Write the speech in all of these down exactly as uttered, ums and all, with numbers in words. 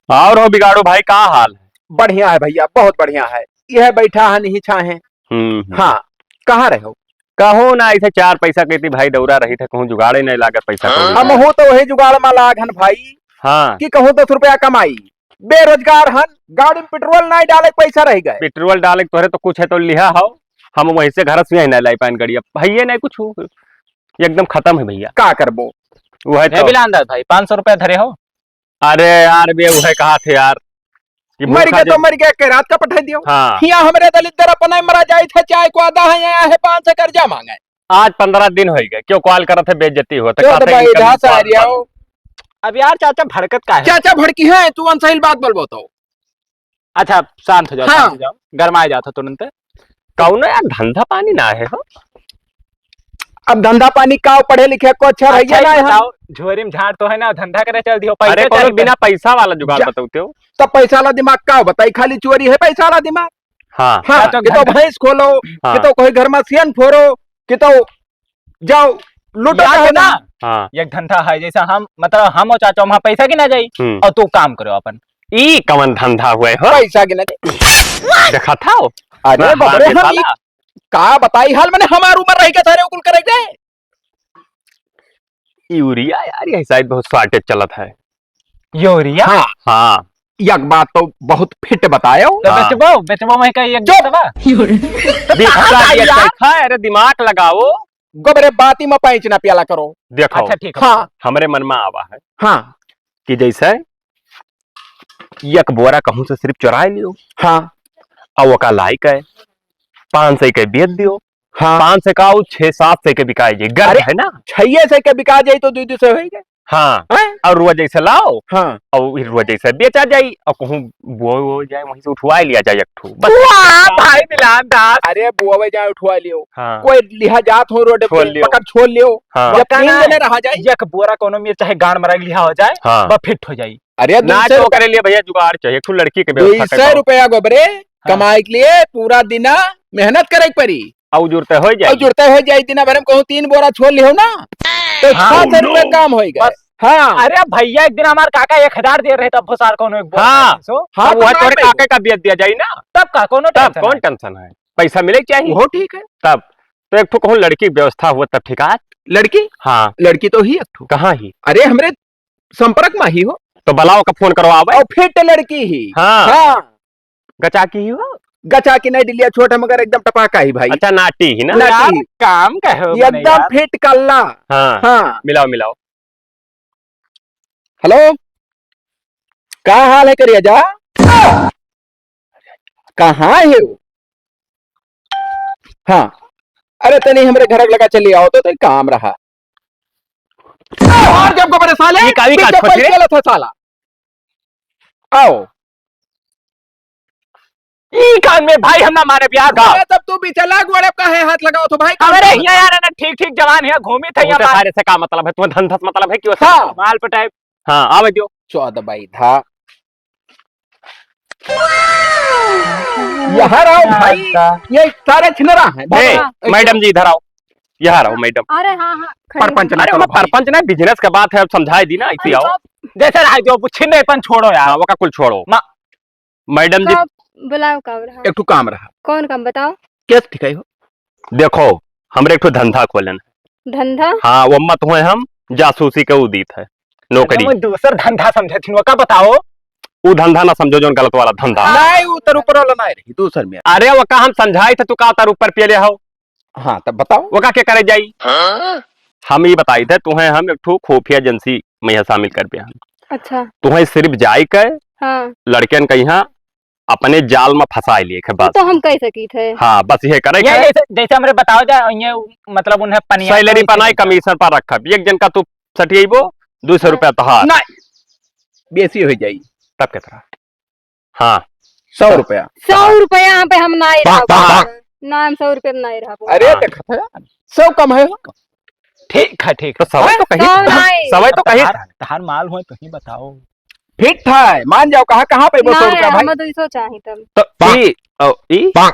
और हो बिगाड़ू भाई, का हाल है? बढ़िया है भइया, बहुत बढ़िया है। यह बैठा है नहीं छाहे। हम्म, हम्म। हाँ, कहाँ रहे हो? कहूँ ना, ऐसे चार पैसा कहती भाई दौरा रही थे, कहूँ जुगाड़े नहीं लागत पैसा कौड़ी हम का। हो तो वही जुगाड़ में लाग हन भाई। हाँ। कि कहूँ दस रुपया कमाई, बेरोजगार हन, गाड़ी में पेट्रोल नहीं डाले, पैसा रह गए। पेट्रोल डाले तोहरे तो कुछ है तो लिहा हो, हम वहीं से घर से यहीं नहीं लाई पाएन गड़िया, भैया नहीं कुछ हो, एकदम खत्म है भैया। का करबो? वह हे तो बिलान दास भाई, पाँच सौ रुपया धरे हो? अरे यार, बे, उहे कहा थे यार, कि मर भूखा गए तो दिन मर गए, के रात का पठा दियो। हाँ। हिया हमरे दलिद्दर अपना ही मरा जाई थे, चाय को आधा है, यहाँ है पाँच सौ कर्जा मांगे। आज पन्द्रह दिन होई गए, क्यों कॉल करत है, बेइज्जती होत है, जो कहत तो है कि भाई कभी धा कॉल सारी कर आओ। अब यार चाचा भड़कत का है? चाचा भड़की है, तू अनसहिल बात बोलबो तो। अच्छा, शांत हो जाओ, हाँ। शांत हो जाओ, गरमाए जात हो तुरंत। कौनो यार धंधा पानी ना है हो? अब धंधा पानी का, पढ़े लिखे को अच्छा अच्छा भैया ही ना है हम। बताओ, झोरी में झाड़ तो है ना, धंधा करे चल दियो, अरे पैसे कौनो चाहिए। बिना पैसा वाला जुगाड़ जा- बताओ तो। तब पैसा वाला दिमाग का बताई, खाली चोरी है पैसा वाला दिमाग। हाँ। हाँ, हाँ, तो कि तो घर भैंस खोलो, हाँ। कि तो कोई घर में सियन फोरो, कि तो जाओ, लूटो यार टहलो। ना, हाँ। एक धंधा है, जैसा हम, मतलब, हम और चाचा वहाँ पैसा गिना जाई हम्म। और तू काम करो अपन। ई कवन धंधा हुए हो? पैसा गिना जाई। देखा था वो? अरे ना, बाप रे, मार हम ई साला। का बताई हाल, मने हमार उम्र रह के सारे कुल करे गए। यूरिया यार, ये शायद बहुत shortage चलत है। यूरिया? हाँ। हाँ। एक बात तो बहुत फिट बतायो। तो हाँ। बेचबो, बेचबो मैं कही एक चुप। बेचबा? बिकता भी है, यार। देखा, अरे दिमाग लगाओ। गोबरे बाती में पैंच ना प्याला करो। देखो, अच्छा, ठीक है। हाँ। हमरे मन में आवा है हाँ। कि जैसे एक बोरा कहूँ से सिर्फ चुराए लियो। हाँ। और ओका लाई के पाँच सौ के बेच दियो। हाँ। पाँच सौ का, वो छह सात सौ के बिकाई जाई, गर्द अरे, है ना? छह सौ के बिका जाई तो दो दो सौ होई गए। हाँ। हैं? और रुआ जैसे लाओ, हाँ। और फिर रुआ जैसे बेचा जाई, और कहूँ बोए, बोए जाए, वहीं से उठवा लिया जाए एक ठो। बस। वाह, भाई मिलान दास। अरे, बोए जाए, उठवा लियो। हाँ। कोई लिहा जात हो रोड छोड़ पे, लियो। पकड़ छोड़ लियो। हाँ। जब पक्का तीन ना जने है। रहा जाए। एक बोरा कोनो मेर चाहे गांड मरा के लिहा हो जाए, हाँ। बस फिट हो जाई। अरे, ना, दो सौ तो रुपया ओकरे लिए भैया जुगाड़ चाहिए, एक ठो लड़की के व्यवस्था दो सौ करवाओ। रुपया गोबरे हाँ। कमाए के लिए पूरा दिना मेहनत करे के पड़ी। और जुड़ते हो जाए। और जुड़ते हो जाए, दिना भर में कहूँ तीन बोरा छोड़ लिहो ना, तो हाँ। छह सौ रुपया काम होई गए। बस। हाँ। अरे भैया, एक दिन हमार काका एक हजार दे रहे, तब भुसार कोनो एक बोरा हाँ। सो। हाँ, तब तो वह ना तोरे भाई। काके का बेच दिया जाई ना। तब का, कोनो तब tension कौन नहीं। Tension है? पैसा मिले के चाहिए। वो ठीक है। तब तो एक ठो कहूँ लड़की की व्यवस्था हुआ तब ठीक है। लड़की? हाँ। लड़की तो ही एक ठो। कहाँ ही? अरे, हमरे संपर्क में ही हो। तो बलाओ का फोन करवावे। और फिट लड़की ही। हाँ। हाँ। गचा की ही हो? गचा की नहीं, डिलिया छोट है, मगर एकदम टपाका ही भाई। अच्छा, नाटी ही ना? नाटी यार, ही। काम कहो ये मने एकदम यार। फिट कल्ला। हाँ। हाँ। मिलाओ, मिलाओ। हेलो, का हाल है करिया जा? कहाँ है वो? हाँ, अरे तनी हमरे घर लगा चली आओ तो, तो काम रहा। और जब को बड़े साले, ये काली पीछे काट खोज कोई रे? गलत है साला। आओ। ई कान में भाई हम ना माने प्यार का। अरे तब तू भी चला गोड़े का है हाथ लगाओ तो भाई, काम अरे कर। हिया यार ना ठीक ठीक जवान है, घूमी थे तोहते मार। सारे से का मतलब है? तुम्हें धंधा से मतलब है कि वो हाँ। माल पटाए? हाँ, आवे दियो। चौदह बाई था। यहाँ रहो भाई, ये सारे छिनरा हैं। ए, हाँ। मैडम जी इधर आओ, यहाँ रहो मैडम। अरे हाँ, हाँ, खड़ी हूँ। परपंच ना अरे करो वो भाई। परपंच ना, business के बात है, अब समझाई दी ना, ऐसे अरे आओ। बाप। जैसे रहा जो छिन्नेपन छोड़ो यार। हाँ, वो का कुल छोड़ो। ना। मैडम जी, का बुलाओ, काम रहा? एक ठो काम रहा। कौन काम बताओ? कैसे ठीक है हो? देखो, हमरे एक ठो धंधा खोलन है। धंधा? हाँ, वो मत हुए हम जासूसी के उदित है, नौकरी। अरे, मैं दूसर धंधा समझे थी, वो का बताओ? उ धंधा ना समझो, जोन गलत वाला धंधा। हाँ। नहीं, उ तर ऊपर वाला नहीं रही, दूसर में। अरे, वो का हम समझाई थे, तू का तर ऊपर पिए ले हो? हाँ, तब बताओ। वो का के करे जाई? हाँ? हम ई बताई थे, तुहें हम एक ठो खुफिया एजेंसी में यहाँ शामिल कर दिया। अच्छा। तुहें सिर्फ जाई के हाँ। लड़कियन का यहाँ अपने जाल में फंसाए लिए के बस। तो हम कह सकी थे। हाँ, बस ये करे ये के। जैसे, जैसे हमरे बताओ जाए, ये मतलब उन्हें पनिया सैलरी तो पर नहीं, इसे कमीशन पर रखब। एक जन का तू सटियबो, दो सौ हाँ। रुपया तहार। नहीं, बेसी हो जाई। तब कितना? हाँ। सौ रुपया। सौ रुपया यहाँ पे हम ना ही पा, रहबो। पा, पा। ना, हम सौ रुपया में ना ही रहबो। अरे, हाँ। देखत है, सौ कम है। ठीक है, ठीक तो है। सवाई हाँ? तो कही, सौ नहीं। सवाई तो कही। तहार, तहार माल होए तो ही बताओ। फिट है, मान जाओ, कहाँ, कहाँ पे वो सौ ना, रुपया भाई? हमें दो सौ चाहिए तब। तो पा। ई, ओ, ई? पा।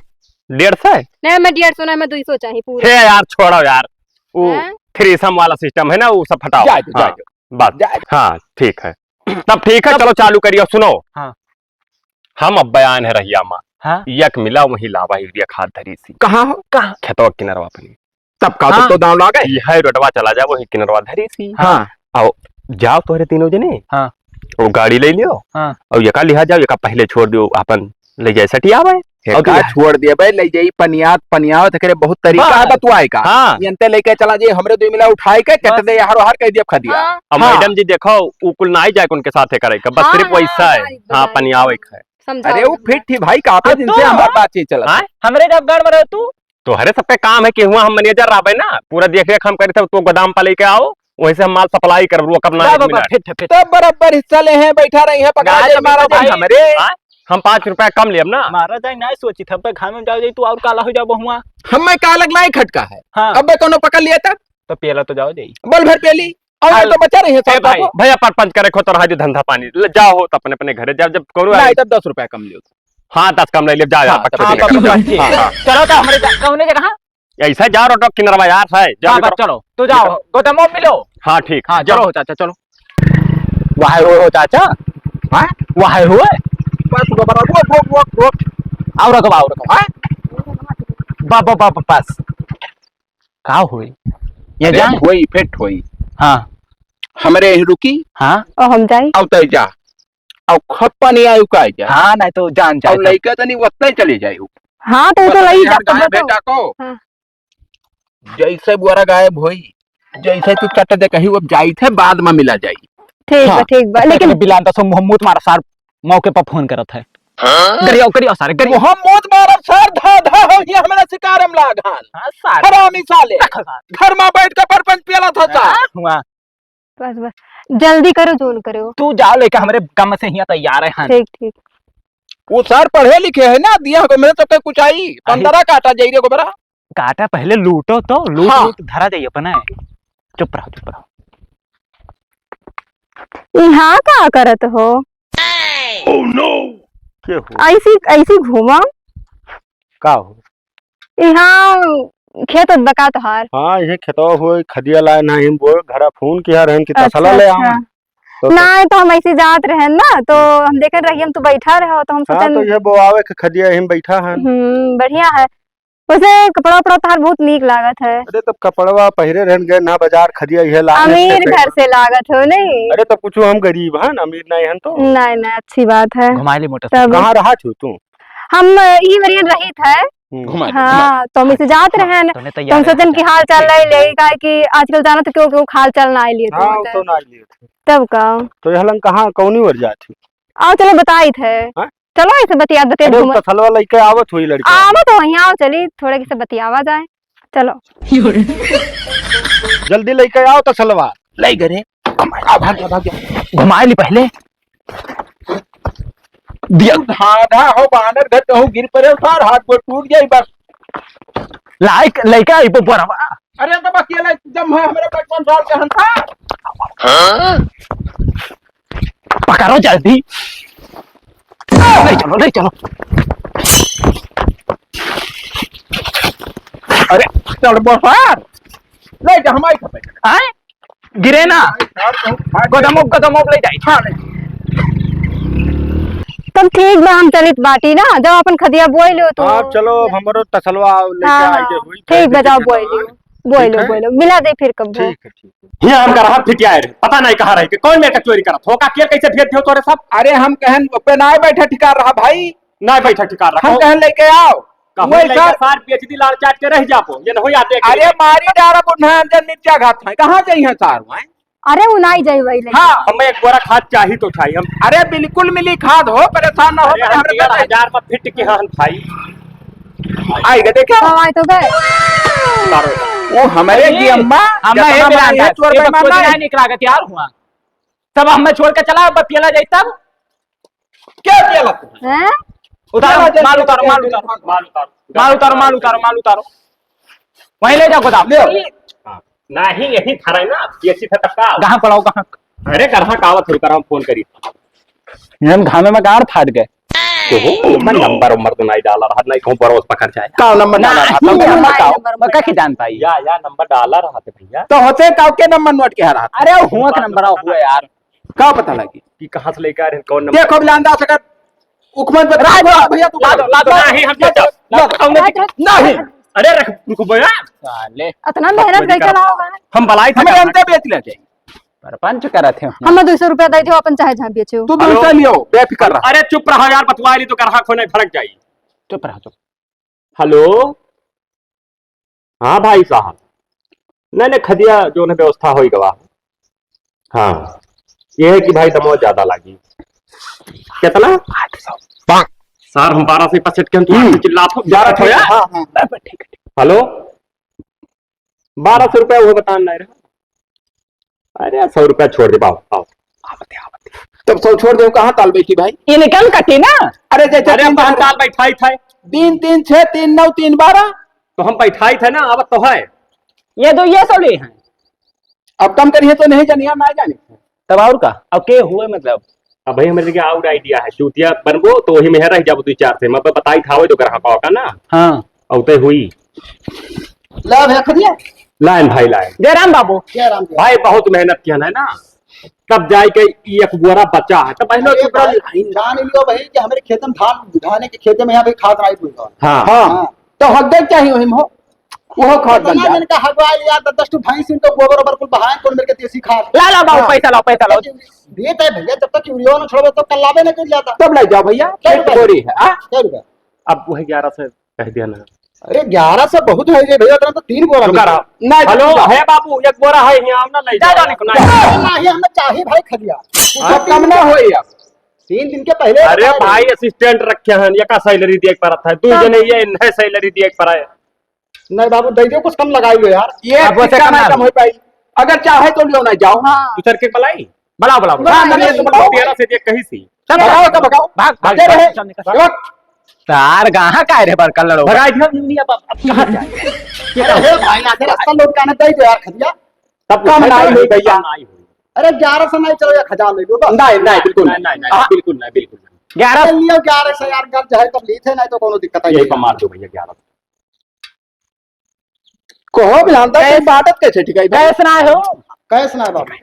डेढ़ सौ? नहीं, हमें डेढ़ सौ ना, हमें दो सौ चाहिए पूरा। हे यार, छोड़ो यार। वो हैं? Threesome वाला system है ना, वो सब हटाओ। जाए दो, हाँ, जाए दो। बस। जाए दो। हाँ, ठीक है। तब ठीक है, तब चलो चालू करियो। सुनो। हाँ। हम अब बयान है रहिया मा। हाँ। यक मिला वही लावा यूरिया खाद धरी सी। कहाँ हो? कहाँ? खेतवा किनरवा अपनी। तब का, हाँ। तब तो दाम लागे। यह रोडवा चला जाओ, वही किनरवा धरी सी। हाँ। आओ, जाओ तोहरे तीनों जने। हाँ। वो गाड़ी ले लियो। हाँ। और यका लिहा जाओ, यका पहले छोड़ दियो, अपन ले जाए सटियावे। और का छोड़ दिए बे, ले जाई पनियात, पनियावत करे बहुत तरीका है बस। बतुआए का। हाँ। यंते लेके चला जाई, हमरे दुई मिला उठाए के, कट बस। दे, यार, हार कह दिया खदिया। हाँ। अब हाँ। मैडम जी देखो, उ कुल ना ही जाए उनके साथे करे के, बस हाँ, सिर्फ वैसा हाँ, है। हाँ, हाँ, हाँ, पनियावे के है। समझाओ अरे, वो समझाओ। फिट ही भाई, का पे अब जिनसे तो हमार बातचीत चलत हाँ? है। हमरे जब गड़बड़ हो तू। तोहरे सबके काम है कि हुआ हम मैनेजर रहबे ना, पूरा देख रेख हम करी थे, तो गोदाम पर लेके आओ, वहीं से हम माल सप्लाई कर, रुक अपना जा एक बाबा, मिनट। फिट है, फिट। तो बराबर हिस्सा ले हैं, बैठा रही है, पकड़ा ना, जाए, जमीन मारा पर जाए भाई। हमरे। हाँ? हम पाँच रुपया कम लेब ना। मारा जाए, ना सोची था, अब घाम में जाओ जाई, तू और काला हो जाओ बहुआ। हम में का लगना है खटका है। हाँ। अब बे कोनो पकड़ लिया तब? तो पेला तो जाओ जाई। बोल भर पेली। और ए, तो बचा रही है ए सब भाई। बाबू। भैया, परपंच करे खो तो रहा जो धंधा पानी। ले जाओ हो तो अपने, अपने घरे जाओ, जब करो नहीं, आए। तब दस रुपया कम लियो। हाँ, दस कम ले ले, जा, जा, हाँ, पक्का तब ठीक है। ठीक है। हाँ, हाँ। चलो तो हमरे जा, कौने जगह? ऐसा जा रोटो किनरवा यार है, जा बाबा, रोटो। चलो, तो जाओ, ठीक है। गोदामो मिलो। हाँ, ठीक। हाँ, जाओ। चलो चाचा, चलो। वाह हो, हो चाचा। हाँ? वाह हो। बस बाबा, रोक, रोक, रोक, रोक। आओ रखो, आओ रखो। हाँ? बा, बा, बा, बा, बस। का होई? ये अरे जाए? होई, फिट होई। हाँ। हमरे यहीं रुकी। हाँ। और हम जाई? अब तय जा। अब खप्पा नहीं आयु का जा। हाँ, नहीं तो जान जाए अब तब। लइका तनी वक्त ही चले जाए। हाँ, तो वो तो पता लई नहीं जा, यार, गाय तब तो। बेटा को। हाँ। जैसे बुआरा गायब होई, जैसे तू चट दे कही, अब जाई थे, बाद में मिला जाई। ठीक बा, हाँ। ठीक बा, लेकिन बिलान तो सब मुहम्मद मारा सार मौके पर फोन करत है। हाँ? गरियाओ, गरियाओ सारे, गरियाओ। मुहम्मद मारा सार, धा, धा हो, ये हमारा शिकार हम लाग हाल। हाँ, सारे। हरामी साले। देखो सारे। घर में बैठ के परपंच पियला था सार। हाँ, हुआ। बस, बस। जल्दी करो, जोन करो। तू जाओ लेके हमरे गम से हियाँ तैयार है, हाँ। ठीक, ठीक। वो सार पढ़े लिखे है ना, दिया को मेरे तो कुछ आई, अरे। पंद्रह काटा जाई रे गोबरा। काटा पहले लूटो तो, लूट, हाँ। लूट धरा जाई अपना है। चुप रहो, चुप रहो। यहाँ का करत हो? Oh no! के हो? ऐसी, ऐसी घूमो। का हो? यहाँ खेत ओत बका तोहार? हाँ, ये खेतवा हुए, खदिया लाए ना, हम बोए, घरा फोन किया रहन कि तसला अच्छा, ले आवन। अच्छा। तो, तो नहीं, तो हम ऐसे जात रहन ना, तो हम्म। हम देखत रही, हम तो बैठा रहो, तो हम हाँ, सोचन तो ये बोआवे के खदिया, हम बैठा हन। हम्म, बढ़िया है। वैसे कपड़ा उपड़ा तोहार बहुत नीक लागत है। अरे, तब कपड़वा पहिरे रहन गए ना बाजार, खदिया ये लाए अमीर से घर से लागत हो, नहीं? अरे, तब कुछ हम गरीब हन, अमीर नहीं हन तो। नहीं, नहीं, अच्छी बात है। घुमाए ली मोटर तब। कहाँ रहा छू तू? हम ई वरियन रहित है। हम्म। घुमा दे, हाँ, घुमा दे। तो हम इसे जात हाँ, रहन। तूने तो तैयार हम है, सोचन कि जा। हाल चाल ठीक नहीं है। ले, काहे कि आजकल जाना तो क्यों, क्यों हाल चाल ना लिए हाँ, तो। तो ना लिए थे। तब का? तो यह लंग कहाँ, कौनी ओर जात ही? आओ, चलो, बताई थे। हाँ? चलो, इसे बतियात, बतियात अरे, घूमत। तसलवा लइके आवत हुई लड़का। आवत हो, यहाँ आओ, चली, थोड़े से बतियावा जाए। चलो। जल्दी लइके आओ तसलवा। ले गए रे। आ, भाग जा, भाग जा। घुमाए ली पहले। दिया। तू धाधा हो, बानर घर कहूँ गिर पड़े, सार हाथ गोड़ टूट जाई बस। लाइक, लइका आई बरवा। अरे तो बस ये ले, जब मैं हमारे पचपन साल के हन था। हाँ? पकड़ो जल्दी। ले चलो, ले चलो। अरे, चल बो सार। ले जा, हमारी खपे। आए? गिरे ना। गोदमोप, गोदमोप ले जाई। हाँ, ले। तब ठीक बा, हम चलित बाटी ना, जब अपन खदिया बोई लो तू। हाँ, चलो, अब हमरो तसलवा लेके हाँ, आई के हाँ। हुई, ठीक बा, जाओ, बोई लो। बोई लो, ठीक है? बोई लो। मिला दे फिर कब। ठीक है, ठीक है। हियाँ हमका रहा फिटियाए रहे, पता नहीं कहाँ रह के, कौन मेरे का चोरी करत हो, का केर कैसे भेज दियो तोरे सब? अरे हम कहन पे ना बैठा ठिकार रहा भाई। ना बैठा ठिकार रहा। हम कहन लेके आओ। कहूँ वही लेके सर। सार पीएचडी लाड़ चाट के रह जाबो, ये नहीं आते कि अरे मारी डारा बुढ़ा अंजन मिर्चा घात है, कहाँ जाई है सार वहाँ? अरे उ नाई जाई वही लेके। हाँ। हमें एक बोरा खाद चाही तो चाही हम। अरे बिल्कुल मिली खाद हो, परेशान ना हो, अरे पहले हम हमरे डेढ़ हजार में फिट के हन भाई। आई गए, देखा? हाँ, आई तो गए। वो हमारे अरे, की अम्मा, हम जितना एक हमारे लाख ये चोर ये बेईमान बकचोदी नहीं। नहीं निकला के तैयार हुआ। सब हमें छोड़ के चला, अब पियला जाई तब। क्या पियला तू? हैं? उतारो, चला, माल चला, उतारो, चला, माल चला, उतारो। चला। माल उतारो, माल उतारो, माल उतारो। वहीं ले जाओ गोदाम। ले। हाँ। नाही, यही धराई ना, ये सीधा तक का। कहाँ पड़ाओ, कहाँ? अरे, कहाँ कावत है, उतारा, हम फोन करी। हम घामे में गाड़ फाट गए। तो हो, मैं नंबर उम्बर तो नहीं डाला रहा, नहीं कहूँ पड़ोस पकड़ जाए। का नंबर डाला रहा? नहीं, नंबर नहीं, का? नंबर पक्का की जान पाई? या, या, नंबर डाला रहा था भैया। तो होते का के नंबर नोट के रहा? अरे, हुआ के नंबर हुआ यार। का पता लगी? कि कहाँ से लेके आ रहे हैं, कौन नंबर? देखो, बिलांदा से कर, उकमन पे राज दो, भैया, तू ला दो, ला दो, ला दो, नहीं, हम ला दो, ला दो। ला दो। नहीं। अरे, रख, रुको भैया। साले। इतना मेहनत करके लाओ है। हम बलाई थे हमें का? अंते बेच ले जाए। परपंच करत है। हमें दो सौ रुपया दे दो, अपन चाहे जहाँ बेचो। तू हेलो। दो सौ लियो, बेफिक्र रह। अरे, चुप रहो यार, बतवा ली तो ग्राहक होने भड़क जाई। चुप रहो, चुप। हेलो, हाँ भाई साहब, नहीं, नहीं, खदिया जो है व्यवस्था होई गवा। हाँ, ये है कि भाई दमो ज्यादा लागी। कितना? आठ सौ। सर, हम बारह सौ पचसठ के हम तुम्हारे हम्म। चिल्लात हो, ग्यारह सौ यार। हाँ, हाँ। ठीक है, ठीक है। हेलो, बारह सौ रुपया वो बतान नहीं रहा। अरे, सौ रुपया छोड़ दे, बाबू, आओ। आवत है, आवत है। तब सौ छोड़ दे, कहाँ ताल बैठी भाई? इनकम कटी ना। अरे, जैसे अरे, तीन तो हम बारह। ताल बैठाई था। तीन, तीन, छह, तीन, नौ, तीन, बारह। तो हम बैठाई थे ना, आवत तो है। ये दो, ये सौ ले हैं। अब कम करिए तो नहीं जानिए, ना जानिए। तब और का? अब के हुए मतलब? अब भाई, हमरे के और idea है, चूतिया बनबो तो वही में रह जाबो दो चार से। मैं बताई था, वो तो ग्राहक का ना। हाँ। औते हुई। ला भैया, खुदिया। लाइन भाई, लाइन। जय राम बाबू। जय राम, जय राम। भाई, बहुत मेहनत किया है ना, तब जाए के ई एक बोरा बचा है, तब पहले अरे चुप रह भाई, लाइन। जान लियो भाई कि हमरे खेत में धान, धाने के खेते में यहाँ भी खाद नहीं पुरता। हाँ। हाँ। हाँ। तो हक दे चाहिए वही में हो, वो खाद बन इतना जाए। दिन का हगवाइल यार, दस, दस ठो भैंस इनको गोबर ओबर कुल बहाए, कौन मेरे के देसी खाद। ला, ला बाबू, हाँ। पैसा लाओ, पैसा लाओ। देत है भैया, जब तक यूरिया ना छोड़बे, तब कल लाबे ना कर जाता। तब ले जाओ भैया, क्या एक रुपया? बोरी है, हाँ? क्या रुपया? अब वही ग्यारह सौ कह दिया ना। अरे, ग्यारह सौ बहुत है रे भैया, इतना तो तीन बोरा रुका मिलता। रहा। नहीं, हेलो, रुका। है बाबू, एक बोरा है यहाँ, ना ले जा, जाओ, जा, निकलो। नहीं, नहीं, हमें चाहिए भाई खदिया। हाँ, कम ना होई अब। तीन दिन के पहले अरे बता रहे भाई, हैं। Assistant रखे हैं, ये का salary दिए के परत है? तू हाँ। जने ये इन्हें salary दिए के पड़ा है। नहीं बाबू, दे दियो, कुछ कम लगाई लो यार। ये अब वैसे कितना कम ना कम हो पाई? अगर चाहे तो लियो ना जाओ। हाँ। दूसर के बुलाई? बुलाओ, बुलाओ, बुलाओ। हाँ, हाँ, नहीं, नहीं, नहीं, बुलाओ। तेरह से देख कहीं सी। चल, भगाओ, तो भगाओ। भाग, भाग, दे रहे। चल, निकल। रुक। तार कहाँ का रे बड़का लड़ो? भगाई दियो, नहीं, अब, अब, अब कहाँ जाए? अरे भाई, आधे रास्ता लौट के आने दे दो यार, खदिया। तब कम नहीं हुई भैया। नहीं हुई। अरे ग्यारह सौ नहीं, चलो एक हजार ले लो बस। नहीं, नहीं, बिल्कुल नहीं, नहीं। नहीं, नहीं, हाँ। बिल्कुल नहीं, बिल्कुल नहीं। ग्यारह ले लियो, ग्यारह सौ यार, गल चाहे तब लीथे, नहीं तो कोनो दिक्कत है यही नहीं। पर मार दो भैया, ग्यारह सौ। कहो बिलांदा, कैस-, बाटत कैसे ठीक है भाई? कैस ना हो? कैस ना बाबू।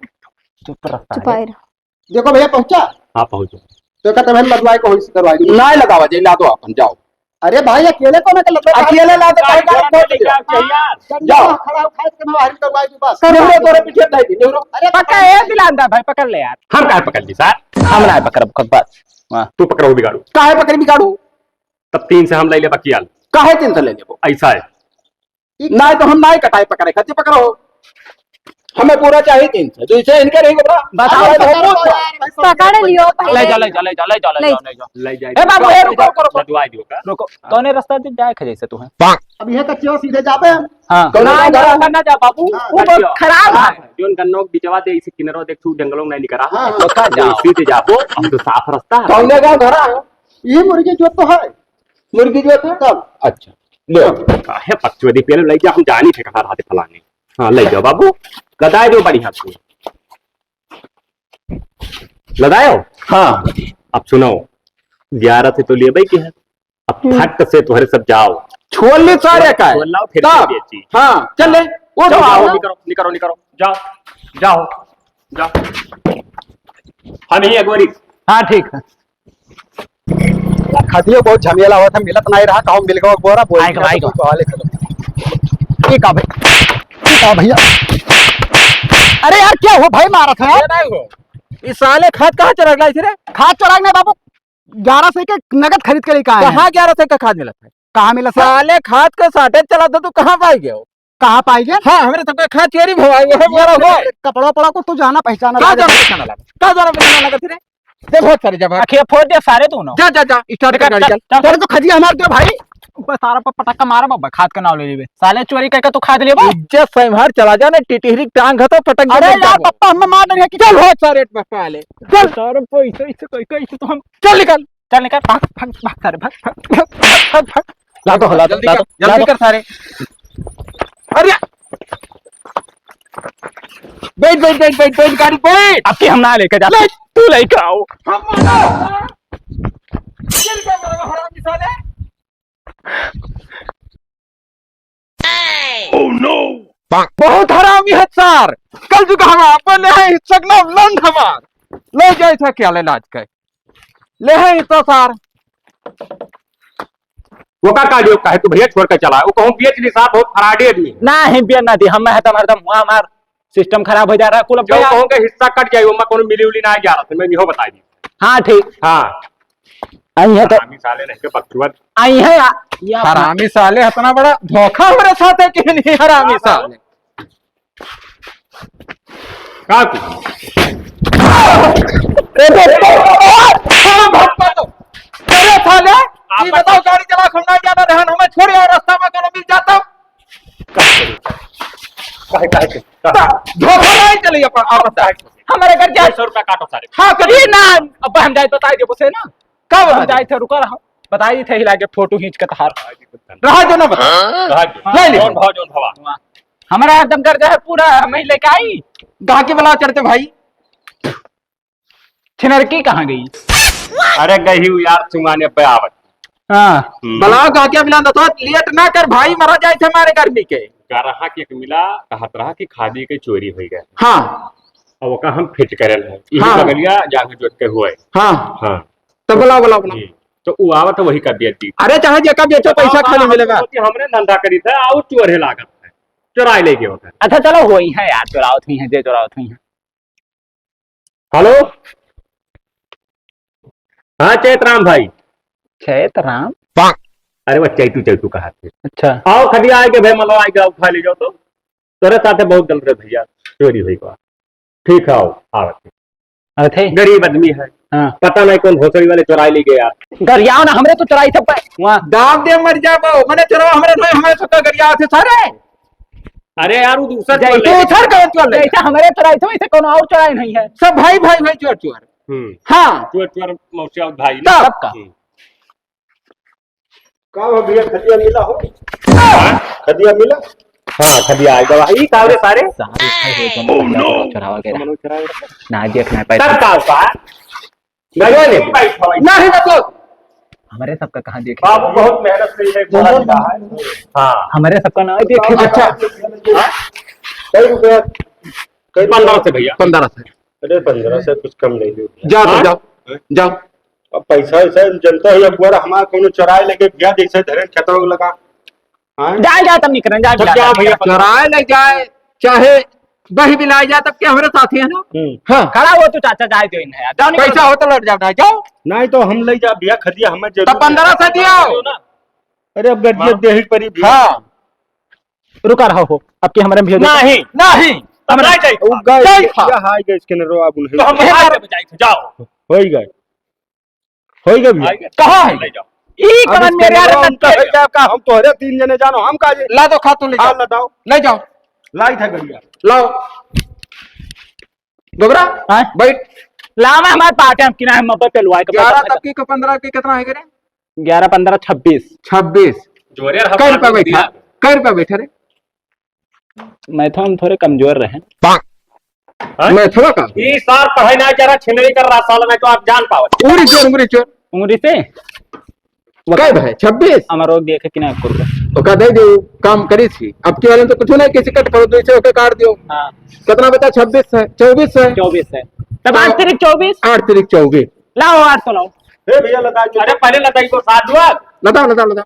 चुप रह सारे। चुपाए रहो। देखो भैया, पहुंचा? हाँ, पहुंचा। तो कहते भाई, लदवाई को होई से करवाई दो। ना लगावा जाए, ला दो अपन, जाओ। अरे भाई, अकेले को ना कर लदवाई। अकेले ला दो, भाई, गाड़ी गाड़ी खोल दे। क्या चाहिए यार? जाओ। खड़ा हो, खाए के ना बाहर करवाई दो बस। नेहरो तोरे पीछे दे दी, नेहरो। अरे पकड़, ए बिलांदा भाई, पकड़ ले यार। हम काहे पकड़ ली सर? हम ना पकड़ब, बस। हाँ। तू पकड़ो बिगाड़ू। काहे पकड़ बिगाड़ू? तब तीन से हम ले ले बकियाल। काहे तीन से ले लेबो? ऐसा है। ई नहीं तो हम नहीं कटाई पकड़े, खातिर पकड़ो। हमें पूरा चाहिए तीन से, जैसे इनके रही बबरा। बस, हमें आओ, तो पकड़ लो यार, भाई, पकड़ लियो पहले। ले जा, ले जा, ले जा, ले जा, ले ले। जा, ले जा। ले जाए ए बाबू, ए, रुको, रुको, रुको। लदवाई दियो का? रुको। हाँ। कौने रास्ता से जाए खा जैसे तू है? अब यह कच्चे हो, सीधे जाबे हम। हाँ। कौने ना, गाँव ना, घर है? ना जा बाबू, हाँ। वो बहुत अच्छा। खराब है। हाँ, जोन गन्नो के बिचवा दे, इसे किनरो देख, तू जंगलों में नहीं निकरा। हाँ, हाँ। तो का जाओ? सीधे जाबो, अब तो साफ रास्ता है। कौने गाँव घर है? ये मुर्गी जो तो है। मुर्गी जो था? तब। अच्छा। ले। काहे पकचोदी पेल ले जा, हम जानी थे कहाँ रहते फलाने। हाँ, ले जाओ बाबू, गदाए दो बढ़िया से। लदायो? हाँ। अब सुनो, ग्यारह से तो लेबे के है, अब हम्म। फट से तोहरे सब जाओ। छोड़ ले सारे का है। छोड़ लाओ, फिर तब। ले बेची। हाँ, चल ले, वो जाओ, तो जाओ, आओ। निकरो, निकरो, निकरो, जाओ, जाओ, जाओ। हम ही अगोरी। हाँ, ठीक है। खदियो बहुत झमेला होत है, मिलत नहीं रहा, कहूँ मिल गवा बोरा, बोल आएगा, दिया आएगा। तो वाले चलो। ये का भाई? ये का भैया? अरे यार, क्या हो भाई, मारत है? ये नहीं हो। इस साले खाद कहाँ चोरा लाए थे रे? खाद चोरा नहीं बाबू, ग्यारह सौ के नगद खरीद के लेके आए हैं। कहाँ ग्यारह सौ का खाद मिलत है? कहाँ मिलत है? साले खाद का shortage चला था, तू कहाँ पाई गयो? कहाँ पाई गए? हाँ, हमरे सबके खाद चोरी भवा हुआ है, बोला हुआ है। कपड़ा उपड़ा को तू जाना पहचाना का लगा। जाना पहचाना लगा? का जाना पहचाना लगा तेरे? दे बहुत सारे जब। अखिया फोड़ दे सारे तू ना। जा, जा, जा, start कर गाड़ी, चल, चल। चल, चल। अरे तो खजिया हमार दे भाई। ऊपर सारा पर पटक्का मारा बाबा, खाद का नाम ले लेबे। साले चोरी करके तू खाद लेबा? इज्जत से हमार चला जा ना, टिटहरी टांग है तो पटक दे अरे यार, बाबू। पप्पा हमें मार देंगे कि चल बहुत सारे पप्पा ले। चल। सारे पैसे, इसे कोई, कोई, इसे तो हम चल निकल। चल निकल, भाग, भाग, भाग सारे, भाग, भाग, भाग, भाग, भाग। ला दो, ला दो, जल्दी ला कर, दो, जल्दी ला दो। कर सारे। अरे! बैठ, बैठ, बैठ, बैठ, बैठ, गाड़ी बैठ। अब की हम ना लेके जाते। ले। तू लेके आओ। हम मारो। चल के मारो, हरामी साले। Oh no! बहुत हरामी है सार। कल जुग हमार, अपन है सकला लंड हमार। ले जाए था क्या ले लाज के? ले है तो सार। वो का कार्डियो का है तू भैया, छोड़ के चला। वो कहूँ बेच ली साहब, बहुत फराडी आदमी है। नहीं, बेच ना दी, हम है तो हमारे तो मुँह हमार सिस्टम खराब हो जा रहा है, कुल जो भैया। कहूँ के हिस्सा कट जाए, वो मैं कोनो मिली उली ना जा रहा था, मैं इहो बता दी। हाँ, ठीक। हाँ। आई है तो हरामी साले नहीं के बकचुआ। आई है या-, या हरामी साले, इतना बड़ा धोखा हमारे साथ है कि नहीं, हरामी हाँ, साले। का तू? अरे साले, ये बताओ, गाड़ी चला, हम ना जाना रहन, हमें छोड़ यार, रास्ता में कोनो मिल जाता। काहे, काहे के? धोखा नहीं चली अपन, आप बताए। हमारे घर जा। सौ रुपया काटो सारे। हाँ, कभी ना, अब हम जाए बताई देबो से ना। का हम बताई? जाए थे, रुका रहो। बताई थे, हिला के फोटो खींच के तहार। रहा जो ना बता। रहा जो। ले ले। जौन भाव, जौन भाव। हमारा एकदम घर जो है पूरा, हम ही लेके आई। गाहकी बुलाओ चढ़ते भाई। छिनरकी कहाँ गई? अरे गई हूँ यार, चुंगाने पे आवत। हाँ। हम्म। बुलाओ गाहकी बुलाओ, तो लेट ना कर भाई, मरा जाए थे हमारे गर्मी के। ग्राहक एक मिला, कहत रहा कि खादी के चोरी हो गया। हाँ। अब ओका हम फिट करल है। इही हाँ। बगलिया जाके जोत के हुए। हाँ। हाँ। तो बुलाओ, बुलाओ, बुलाओ। हम्म। तो उ आवत है, वही का बेच दी। अरे चाहे जेका बेचो, पैसा खाली मिलेगा। कि हमरे धंधा करी था, आउ चोर है लागत है। चुराए ले गयो ओकर। अच्छा चलो, वही है यार, चुरावत हुई है, जे चुरावत हुई है। हेलो। हाँ चैतराम भाई। चैतराम? अरे वो चैतू, चैतू कहा थे। अच्छा। आओ खदिया आए के भाई, मतलब आए के आओ, उठा ले जाओ तो। तोरे साथे बहुत गलत रहे भैया, चोरी हुई बा। ठीक है, आओ, आवत है। अरे थे? गरीब आदमी है। हाँ। पता नहीं कौन भोसड़ी वाले चुराए ले गए यार। गरियाओ ना, हमरे तो चुराई सब पे। वहाँ। दाब दे मर जाबो, मने चुरावा हमरे नहीं, हमरे सबका गरिया थे सारे। अरे यार, वो दूसर जैसे चोर ले। दूसर कौन चोर ले? जैसे हमरे चुराई थे, वैसे कोनो और चुराई नहीं है। सब भाई, भाई, भाई, चोर, चोर। हम्म। हाँ। चोर, चोर, मौसिया भाई। तब। सबका। हम्म। का हो भैया, खदिया मिला हो? हाँ? खदिया मिला? हाँ, खदिया आ गवा। ई का रे सारे? सारे खाए हो, तुम Oh, no! चढ़ावा गया। ना देख, ना पैसा। तब का होता है? नहीं, नहीं। नहीं, मतलब। हमारे सबका कहाँ देखे? बाबू बहुत मेहनत से ये घोड़ा मिला है। हाँ। हमारे सबका ना देखे। अच्छा। हाँ? कई रुपया? कई रुपया? पन्द्रह से भैया। पन्द्रह से। अरे, पन्द्रह से कुछ कम नहीं दे। जाओ, तो हाँ? जाओ, जाओ। अब पैसा वैसा जनता है, अब गोरा हमारा कोनो चुराए लेके भैया जैसे धरे खेतवा लगा। हाँ? जाए, जाए, तब निकरन, जाए, सब जाए, जाओ जाए, भैया, जाए। चुराए ले जाए, चाहे बही बिलाए जाए, तब क्या हमारे साथी है ना? हम्म। हाँ। खड़ा हो तू चाचा, जाए दो इन्हें यार, जाओ निकरो। पैसा हो तो लौट जाओ, जाओ। नहीं तो हम ले जा भैया, खदिया हमें जरूर तब पन्द्रह से दियो। अरे अब गड्डी हाँ। देही परी भैया। हाँ। रुका रहा हो, आपके हमारे में भेजो। नहीं, नहीं, तब ना जाए। वो गए, नहीं था। या हाय गए इसके ने रो अब उन्हें। तो हम बाहर से जाए थे, जाओ। हो ही गए। होई गए भैया। आइए, कहाँ है? ले जाओ। ई आप कवन इसके मेरे यार नाम नटके का है? क्या का? हम तोहरे तीन जने जानो, हम का जे? ला दो, खा तू, ले हाँ, जाओ। ला दो। ले जाओ। लाई था गड़िया। लाओ। गोबरा, हाँ? बैठ। लावा हमारे पाटे, हम किनारे मब्बत पे लुआए के ग्यारह बैठा तक की को पन्द्रह की कितना है रे? ग्यारह पन्द्रह छब्बीस। छब्बीस। जोरे रहा कै रुपया बैठा? दिया। कै रुपया बैठा रे? मैथवा में थोड़े कमजोर रहे। हाँ? मैथवा का? ई सार पढ़ाई ना जरा छिनरी कर रहा साला, नहीं तो आप जान पावत। उंगरी चोर, उंगरी चोर। उंगरी से? कै भाई? छब्बीस? हमारो देखे कि ना कुल। ओका दे दे, काम करी थी। अब के वाले तो कुछ नहीं, किसी कट करो, दो से ओके काट दियो। हाँ। कितना बचा? छब्बीस है, चौबीस है। चौबीस है। तब आठ तारीख चौबीस? आठ तारीख चौबीस। लाओ, आठ सौ लाओ। ए भैया, लगा दो। अरे, पहले लगा दो, सात जुआ। लगा, लगा, लगा।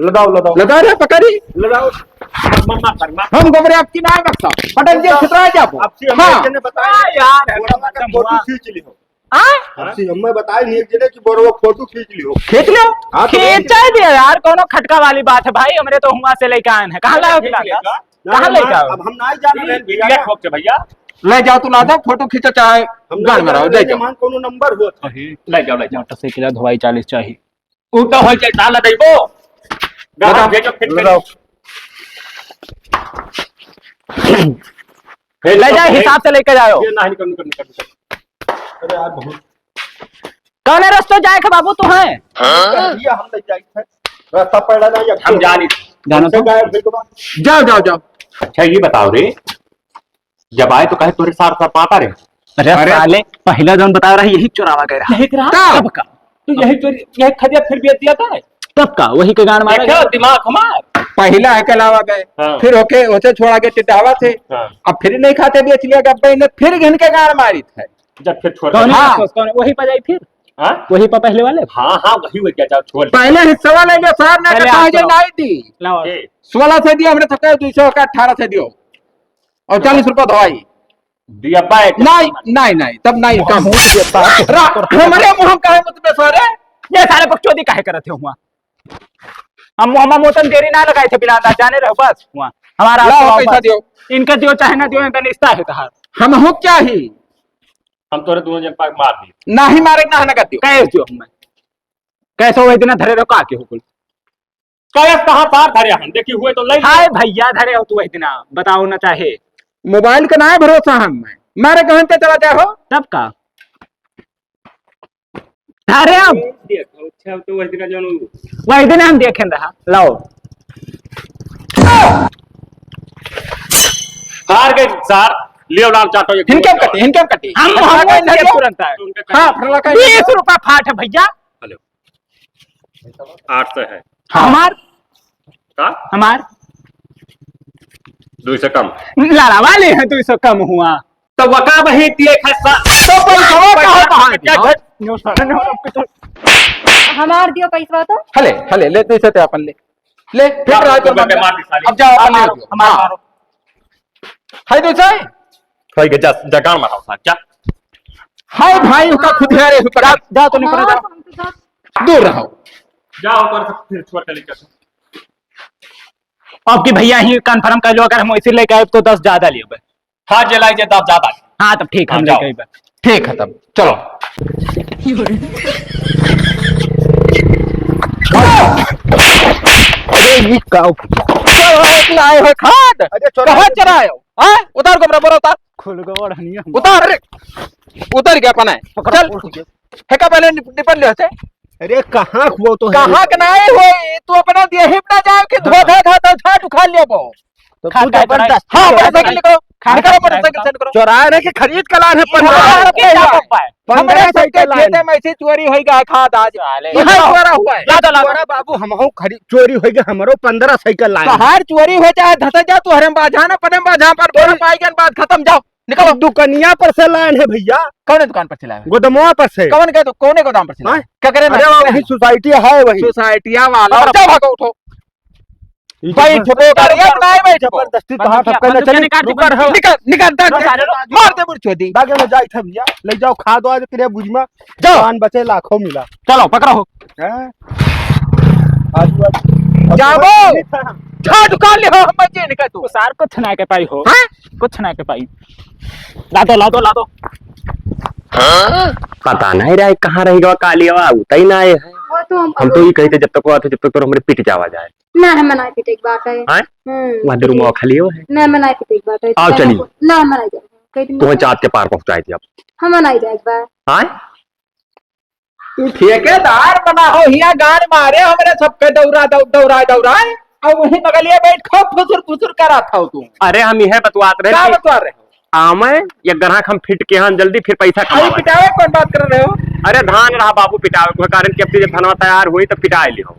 लदाओ, लदाओ। लदा रे, पकड़ी। लदाओ। मम्मा कर, माँ। हम गोबरे आपकी नाय बक्सा। पटक दिया, लदाओ। छितरा जाबो। आपसे हम हाँ। एक जने बताए। हाँ, यार, गोरा एकदम का खत्म फोटो हुआ। खींच ली हो। हाँ? आपसे हम बताए नहीं एक जने कि बोरवा फोटो खींच ली हो। खींच लो। हाँ, तो खींचा दे यार, कोनो खटका वाली बात है भाई, हमरे तो हुआ से लेके आए हैं। कहाँ लाओ खींच खिला लिया का? का? कहाँ नहीं, लेके आओ? अब हम नहीं जान रहे हैं, भैया। भैया, ठोक दे भैया। ले जाओ, तू ला दो, फोटो खींचा चाहे हम गान नहीं में रहो, जान ले रहे हैं, जाओ। मान कोनो नंबर हो। ले जाओ, ले जाओ। मोटरसाइकिल धोवाई चालीस चाहिए। ऊ तो हो जाए, ताला देबो। बताओ। गाहक भेजो, फिर बताओ। भेजो। ले जाए, हिसाब से लेके जाओ। ये नहीं, निकल, निकल, निकल, निकल। अरे यार, बहुत कौन है रास्ता जाए के बाबू तू है? हाँ? ये हम ले जाए थे। रास्ता पड़ा ना, ये हम जानी। जानो तो। गायब हो गया। जाओ, जाओ, जाओ। अच्छा, ये बताओ रे, जब आए तो कहे तोरे सार सार पाता रहे। अरे अरे। साले, पहला जौन बता रहा, यही चुरावा गया। यही करा? तब। तब का? तो यही चोरी, यही खदिया फिर बेच दिया था। तब का? वही के गान मारा देखो, गया। दिमाग हमार। पहला है के लावा गए, हाँ। फिर ओके, ओसे छोड़ा के टिटावा थे। हाँ। अब फिर नहीं खाते, बेच लिया गब्बे ने, फिर घिन के गान मारी थे। जब फिर छोड़ कौन दे। हाँ। वापस, कौन, वही पर जाई फिर? हाँ? वही पर पहले वाले? हाँ, हाँ, वही हो गया, जाओ, छोड़ दे। पहले हिस्सा ले लो सर, ना पहले तो आप कहा जे जाओ। नहीं दी। लाओ। ए। सोलह से दियो, हमने तो कह दो सौ का अठारह से दियो। और चालीस रुपया दवाई। दिया बैठ। नहीं, नहीं, नहीं, तब नहीं, कम। मुंह देता है। रा-, हमारे मुंह हम काहे मुतबे सारे? ये सारे बकचोदी काहे करत हो हुआ? हम, हम मोतन देरी ना लगाए थे बिना अंदाज, जाने रहो बस हुआ। हमारा लाओ आपको पैसा बस। दियो। इनका दियो चाहे ना दियो, इनका निस्ता है तहार। हम हो क्या ही? हम तोरे दोनों जन पाक मार दी। ना ही मारे, ना, ना कर दियो। कैसे दियो हमें? कैसे हुए दिन धरे रहो का के हो कुल? कलश कहाँ पार धरे हम? देखी हुए तो लई हाय भैया, धरे हो तू वही दिना, बताओ ना चाहे। मोबाइल का ना है भरोसा हम में। मारे कहन ते चला जाए हो। तब का? धरे हम। देखो, अच्छा, तो वही दिना जो वही दिन हम देखें रहा। लाओ। हार गए सार, लियो लाल चाटो ये। इनके हम कटी, इनके हम कटी। हम, हम हम कटी। तुरंत आए। हाँ, फिर लगा बीस रुपया फाट है भैया। हेलो। आठ सौ है। हाँ। हमार? का? हमार? दो सौ कम। लड़ावा ले हैं, दो सौ कम हुआ। तो वका वही दिए खस्सा। तो पैसा का होता है? क्या घर? नो सर, नो, अब तो हमार दियो पैसवा तो। हले, हले, ले, दो सौ ते अपन ले। ले, फिर क्या राज तुम बंद। मार दी साली। अब जाओ, अपन ले हमार, जाओ। हमार हाँ। मारो। हाय दो सौ। हाय के जा, जगाड़ मारो साथ, जा। हाय भाई, उसका खुद है रे, ऊपर जा, जा, तो निकलो, जा। दूर रहो। जाओ, ऊपर से फिर छोड़ के लेकर। अब की भैया ही confirm कर लो, अगर हम वैसे लेके आए तो दस ज्यादा लियो बे। हाँ, जे लाई जे दस ज्यादा। हाँ, तब ठीक, हाँ, हम जाओ। लेके आए बे। ठीक है, तब चलो। अरे, ये का, क्या लाए हो खाट? अरे, चलो। कहाँ चढ़ाए हो? हाँ? उतार को बराबर उतार। खुल गया ओढ़निया। उतार रे। उतर गया अपना। पकड़ो, चल। उठ गया। हेका पहले निप-, निपट ले हसे। अरे कहाँ हुआ तो है? कहाँ के नाई होई? तू अपना देही पे ना जाओ कि धो, धो, धो, धो, झाट उखाड़ लेबो। तो खा तू के जबरदस्ती हाँ, चोरी मोटरसाइकिल करी। निकालो। खा निकालो के मोटरसाइकिल से निकालो। चोराए नहीं कि खरीद के लान है, हाँ, पंद्रह के क्या रुपया। पप्पा है? पंद्रह हमरे सौ सबके के लान खेते है। में से चोरी होई गया, खा दाज। साले। इधर चोरा हुआ है। ला दो, ला दो। चोरा बाबू, हमहू खरीद, चोरी होई गया, हमरो पंद्रह साइकिल लान। तोहार चोरी हो चाहे धसे जा, तू हरम बाझा ना, पनम बाझा पर बोरा पाई गन बात खत्म, जाओ। निकलो। दुकनिया पर से लान है भैया। कौने दुकान पर से लाए? गोदमवा पर से। कौन के तो, कौने गोदाम पर से लाए? हाँ? क्या करे ना? अरे, वही सोसाइटी है, वही। सोसाइटिया वाला। और जाओ, भागो, उठो। ये बैठ, जबर-, बैठ, बैठ, बैठ, बैठ। जबरदस्ती कहाँ सब कहना चली? निकाल, निकाल, निकाल, निकाल, मार दे मुड़ चोदी। दागे में जाई थे भैया, ले जाओ, खा दो आज तेरे बुझमा। जाओ। जान बचे लाखों मिला। चलो, पकड़ो। हैं? आजू बाजू। जाबो। छा दुकान ले हो, हम बचे निकल तू। सार कुछ ना के पाई हो। हैं? कुछ ना के पाई। ला दो, ला दो, ला दो। हाँ? पता नहीं रहे कहाँ रह गवा कालिया, उतई ना आए है। वो तो हम हम तो ये कहते जब तक वो आते जब तक तो हमरे पिट जावा जाए। ना, हमें ना पिटे के बात है। हैं? हम्म। वहाँ दे रुमावा खाली हो है। ना, हमें ना पिटे के बात है। आओ चली। ना, हमें ना जाए। कह दिन तुम्हें चाँद के पार पहुँचाए थे अब। हमें ना जाए एक बार। हैं? तू ठेकेदार बना हो, हिया गान मारे हमरे सबके दौरा, दौ-, दौरा, दौरा, और वहीं बगलिए बैठ खूब फुसुर फुसुर करा था तू। अरे हम यह बतवात रहे का कि बतवा रहे हो? आवे, या ग्राहक हम फिट के हाँ जल्दी फिर पैसा अरे कमावे। पिटावे कौन बात कर रहे हो? अरे धान रहा बाबू पिटावे, कोई कारण कि अब जब धनवा तैयार हुई तो पिटाए लियो।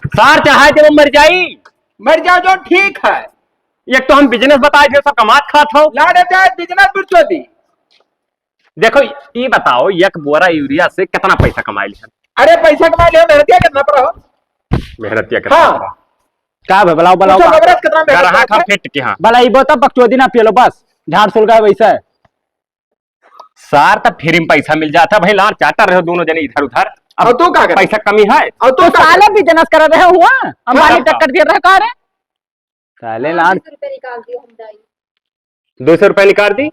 सार चाहे जब मर जाई। मर जाओ जो ठीक है। एक तो हम business बताए थे, सब कमात खात हो। लाड़े जाए business बिरचोदी। देखो, ई बताओ, एक बोरा यूरिया से कितना पैसा कमाई लिहन? अरे, पैसा कमाई लिहन, मेहनतिया कितना पर हो? मेहनतिया कितना हाँ। पर? का बे, बुलाओ, बुलाओ, पूछो, बुलाओ। मेहनत कितना मेहनत ग्राहक करता हम है? फिट के हाँ। बुलाइबो तब बकचोदी ना पियलो, बस झाड़ सुलगा वैसे। सार, तब free में पैसा मिल जाता भाई, लाड़ चाटा रहे हो दोनों जने इधर उधर। अब और तू का करे? पैसा कमी है? और तू तो का साले करे? Business कर रहे हुआ, अंबानी हाँ। टक्कर दे रहे का रे? साले लाड़। दो सौ रुपये निकाल दियो हम दाई। दो सौ रुपये निकाल दी?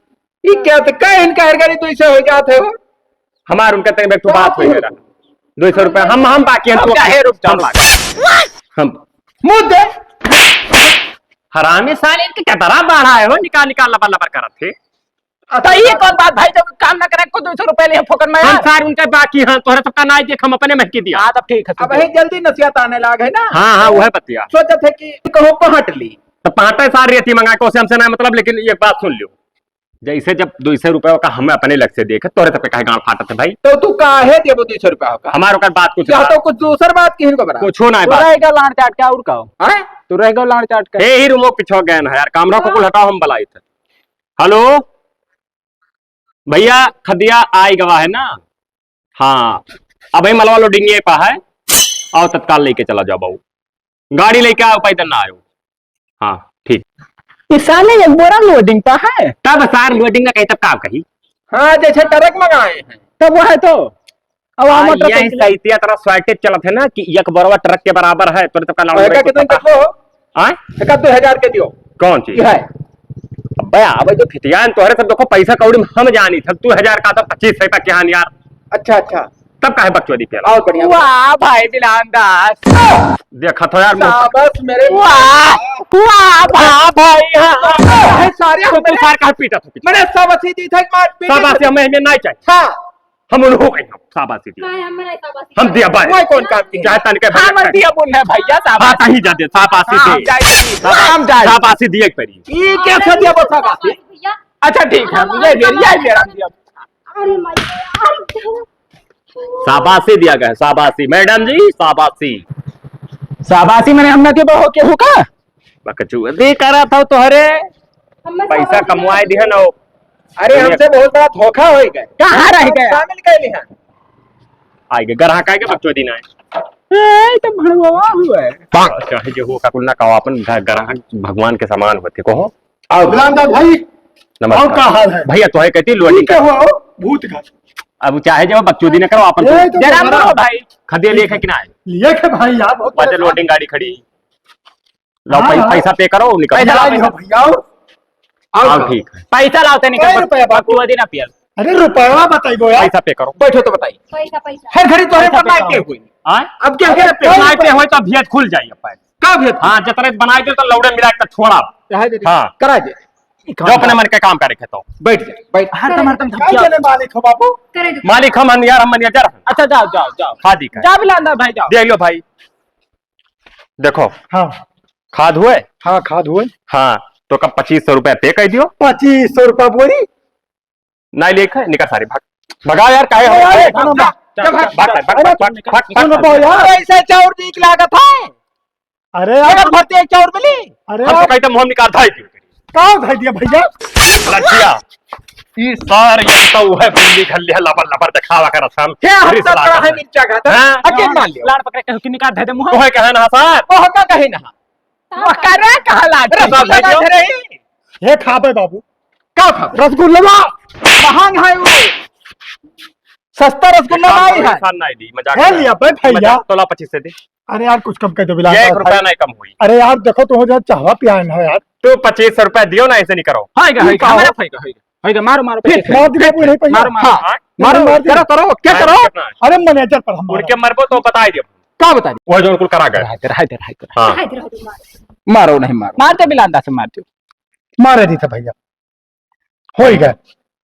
ये क्या तो कह इनका हर गाड़ी दो सौ हो जाते हो? हमार उनका तक बैठ तो बात हो गया। दो सौ रुपये हम, हम बाकी हम हम तो काहे रुक जाओ? हम बाकी। हम मुंह दे। हरामी साले इनके कतरा बाढ़ा है हो, निकाल, निकाल लबर, लबर करत थे। तो ये कौन बात भाई, जब काम ना करे, को दो सौ रुपये ले फोकट में हम यार? सार उनके बाकी हैं, तोहरे सबका नाई देख, हम अपने महकी दिया। हाँ, तब ठीक है, अब ठीक है। वही जल्दी नसीहत आने लाग है ना। हाँ, हाँ, वह बतिया। सोचत है कि कहूँ पहट ली। तो पाटे सार रेती मंगा के, उसे हमसे ना मतलब, लेकिन एक बात सुन लियो। जैसे जब दो सौ रुपये का हमें अपने लग से देखे, तोहरे सबके काहे गांड फाटत है भाई? तो तू काहे देबो दो सौ रुपये का? हमारे ओकर बात कुछ क्या ना। तो कुछ दूसर बात की इनको बना। कुछ हो ना है तो बात। रहेगा लाड़ चाट के और का हो? हैं? तो रहेगा लाड़ चाट के। हे ही रुमो पिछो गए ना यार, कामरा को हाँ। कुल हटाओ, हम बुलाई थे। हेलो। भैया, खदिया आइ गवा है ना? हाँ, अबहीं मलवा loading ये पा है, आओ तत्काल लेके चला जाओ बाबू, गाड़ी लेके आओ, पैदल ना आयो। हाँ, ठीक। ई साले एक बोरा loading पा है। तब सार loading ना कही, तब का कही? हाँ, जैसे truck मंगाए हैं। तब वो है तो, अब हम आ, मोटरसाइकिल यही सैतिया तरह shortage चलत है ना कि एक बोरवा truck के बराबर है, तोरे तो का लड़ाई पैसा कितने पता। तक हो? आय? एक आध दो हजार के दियो। कौन चीज? ये है। अबे, आवे जो खितियान तोहरे सब देखो, पैसा कौड़ी में हम जानी था, दो हजार का तो पच्चीस सौ का क्या यार। अच्छा, अच्छा। तब काहे बकचोदी पेला? और बढ़िया। वाह भाई बिलान दास। देखा था यार, मुंह शाबाश मेरे वाह, वाह, वाह भाई, हाँ। है सारे तो तू हमने सार काहे पीटा था? मैंने शाबाशी दी था, मार पीट शाबाशी हमें, हमें नहीं चाहिए। हाँ। हम उनको कहीं हम शाबाशी दिए। काहे हमें नहीं शाबाशी हम दिया भाई। वही कौन काम की? चाहे तन के हाँ, भैया मैं दिया बोल है भैया, शाबाशी। हाँ, कहीं जा दे, शाबाशी हाँ, दे। हम जाए, शाबाशी, हम जाए। शाबाशी दिए एक परी। ये कैसे दिया वो शाबाशी? भैया। अच्छा, ठीक है, ये मेरा, ये मेरा दिया। अरे माय गॉड। शाबाशी दिया गया, शाबाशी, मैडम जी, शाबाशी। शाबाशी मैंने हम ना के बहो के हो का? बकचोदी करा था तोहरे। हमें पैसा शाबाशी कमवाए दिया। दिहन हो। अरे, हमसे बहुत बड़ा धोखा हो गया। कहाँ रह गया? शामिल कर लिया। आइगे, ग्राहक आइगे, बकचोदी ना आए। ए, तो भड़वा हुआ है। चाहे जो हो, का कुल ना कहो, अपन ग्राहक भगवान के समान होते, कहो। आओ। गुलाम दास भाई, नमस्कार। और का हाल है? भैया, तोहे कहती लोडिंग ठीक है, कर। हो, भूत घर। अब चाहे जब बकचोदी न करो, अपन ए, तो जरा बड़ा रो भाई। खदिया लिए है कि ना है? लिए है भाई, यार, बहुत बाटे परेशान। लोडिंग गाड़ी खड़ी। लो, हाँ, पै-, हाँ। पैसा पे करो, निकल। पैसा लाओ, लाओ, भैया, आओ। आओ, आओ, का? ठीक है। पैसा लाओ, ते निकल। कै रुपया, बाबू? बकचोदी ना पियल। अरे, रुपया बताइबो यार। पैसा पे करो। बैठो तो बताई। पैसा, पैसा। हर घड़ी तोहरे पैसा पर पे लाइट करो। हुई। हाँ? अब क्या करे पे? लाइट पे होई तो भेद खुल जाई अपन। का भेद? हाँ, जतरे बनाए दे तो लौड़े मिला के छोड़ा। रहे दे। हाँ। करा दे। जो अपने मन के काम करे के तो। बैठ जा, बैठ। हर तमहर तम का थकिया। जने मालिक हो बाबू? करे दे। मालिक हम हन यार, हम मैनेजर हन। अच्छा, जाओ, जाओ, जाओ। हाँ जी, का? जा बिलांदा भाई, जाओ। दे लो भाई। देखो। हाँ। खाद हुए? हाँ, खाद हुए। हाँ, तो कब पच्चीस सौ रुपया पे कर दियो? पच्चीस सौ रुपया बोरी? नाहीं लेखे, निकल सारे, भाग। भगा यार, काहे अरे, हो? अरे, अरे, सुनो भाग, बा-, भाग, भाग, भाग, अरे, भाग, भाग, भाग, सुनो भाग। बा यार। ऐसे चाउर नीक लागत है। अरे यार, पेट भरते एक चाउर मिली। अरे हम तो यार। कही तो मुँह निकाल धाई दियो। का धाई दिया भैया? लज्जिया। ई सार, ये तो वह बिल्ली घर लिया, लबर लबर दिखावा करत हम। क्या हम अरे तो साला कड़ा है का। मिर्चा खाता? हाँ? अकेल मान लियो। लाड़ पकड़े कहो कि निकाल दे दे मुँह। तोहे कहे ना सार? तोह का कहे ना? वो करे कहा लाठी? अरे बाप रे। लगा धरे ही। हे खाबे बाबू। का खाबे? रसगुल्ला। महंग है वो। सस्ता रसगुल्ला एक काम नहीं करो, है। इंसान नहीं ली, मजाक है कर रहा लिया बे है। भैया। मजाक, तो ला पच्चीस से दे। अरे यार, कुछ कम कर दो बिलाल ये एक भाई। रुपया नहीं कम हुई। अरे यार, देखो, तुम जो चाहवा पियान है यार। तो पच्चीस सौ रुपया दियो ना, ऐसे नहीं करो। होएगा, ठीक होएगा, है। हमारा होएगा, होएगा, होएगा। मारो, मारो, फिर पच्चीस सौ। मार दे, बूढ़े भैया। मारो, मारो। हाँ। मारो, मारो, मार दे। करो, करो, क्या हाँ, करो? कितना है? अरे, मैनेजर पर हम उनके मारो। मरबो तो बताई दियो। का बताई? वो जो उनको करा गए। रहा दे, रहा दे, रहा दे। हाँ। मारो नहीं, मारो। मार दे, बिलांदा से मार दे। मारे दी था भैया। होई गए।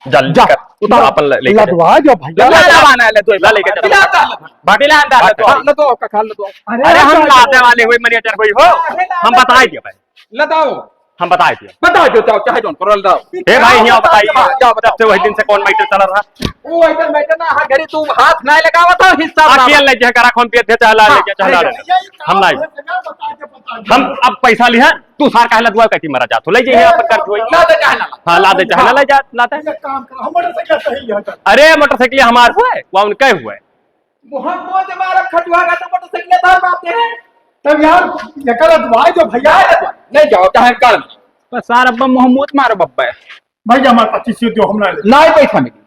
जल्दी जा, कर। उतार। अपन ले, लेके जा। लदवा जो भैया। लदवा, लदवा, लदवा, लदवा। ला लेके जा। लदवा, लदवा। बाकी ला अंदर, बाकी लदवा। हाँ, लदवा, का खा लदवा। अरे, अरे, हम लदवा। लादे वाले हुए, मैनेजर हुई हो। अरे, हम लदवा। बताए दिए भाई। लदवा। हम बताए दिए। बताओ जो, जाओ, चाहे जौन करो, लदवा। ए भाई, यहाँ बताइए। हाँ, जाओ, बताओ। जब से वही दिन से कौन मैटर चला रहा? वो एकदम मैटर ना, हाँ, घड़ी तू हाथ ना लगावा तो हिस्सा आ, बराबर। किया ले जा, करा कौन पिए थे, चाहे ला ले हाँ, जा, चाहे ला ले ले जा। जा। हम लाई। हम अब पैसा लिहा, तू सार काहे लदवा कटी मरा जात हो, ले जाइए, आप कर धोई। ला दे चाहे ना ला। हाँ, ला दे चाहे ना, हाँ। ले जा, ला दे। एक काम करो, हम मोटरसाइकिल सही लिहा कर। अरे, मोटरसाइकिल हमार हुए, वा उनके हुए। मुँह मोज मारब खटुआ का तो मोटरसाइकिल धर बाप रे। तब यार, एकर लदवा जो भैया। ले जाओ, चाहे कर। बस सार, अब मुँह मोज मारब अब। भैया, हमारे पच्चीस सौ दो, हम ना ले। ना ही पैसा मिली।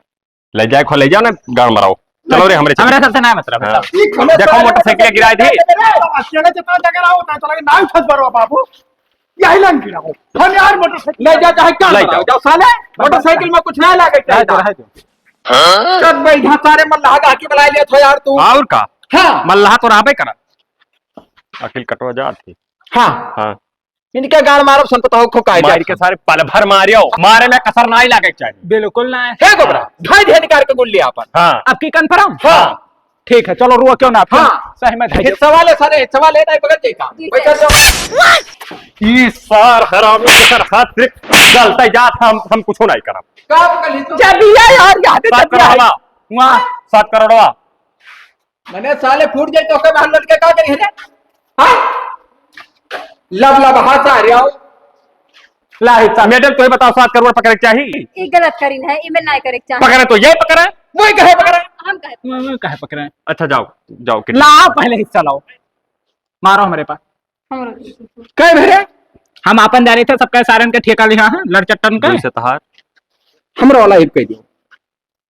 ले जाए खो, ले जाओ ना, गाड़ मराओ। चलो रे, हमरे चलो। हमरे सबसे ना मतलब है हाँ। सब। ठीक, हमरे देखो, सारे मोटरसाइकिल गिराए थे। अकेले जितना जगह रहा होता है, चला के ना उठस बरवा बाबू। यही लाइन गिरा हो। हम यार मोटरसाइकिल ले जा, चाहे क्या ले बनाओ, जाओ। जाओ साले। मोटरसाइकिल में कुछ ना लागे, रह दो, चाहिए। रह दो। कब बैठा सारे मल्लाह का आके बुला लिया था यार तू। और का? हाँ। मल्लाह तो रहबे करा। अखिल कटवा जात थी। हाँ। हाँ। इनके गाड़ मारब सन पता हो खो काहे मार जात के हन। सारे पल भर मारियो, मारे में कसर नाई लागे के चाहिए। बिल्कुल ना। हे गोबरा, ढाई ढेर निकाल के गुल्ली आपन। हाँ। अब की कन्फर्म? हाँ। ठीक है, चलो रुआ क्यों ना, हाँ। सही में ढाई। हिस्सा वाले सारे, हिस्सा वाले नहीं पकड़ के काम। पैसा दो। ई सार हरामी के सर हाथ से गलता जात हम, हम कुछ नहीं करब। का पकड़ ली तू? जब ये यार याद है, सात जब ये करोड़वा। वहाँ सात करोड़वा। मने साले फूट जाए तो ओके बाहर लौट के का करी है रे? हाँ? लब लब हंसा रे आओ। ला हिस्सा। मैडम, तोहे बताओ, सात करोड़ पकड़े के चाही? ई गलत करिन है, इमे नाय करे के चाही। पकड़े तो ये पकड़े, वही कहे पकड़े। हम कहे। वही कहे पकड़े। अच्छा, जाओ, जाओ, कितना? ला, पहले हिस्सा लाओ, मारो हमरे पास। हमरो। कहे भेरे? हम आपन जाने थे, सबका सारन के ठेका लिहा है, लड़चट्टन का। जैसे तहार। हमरो वाला हिप कह दियो।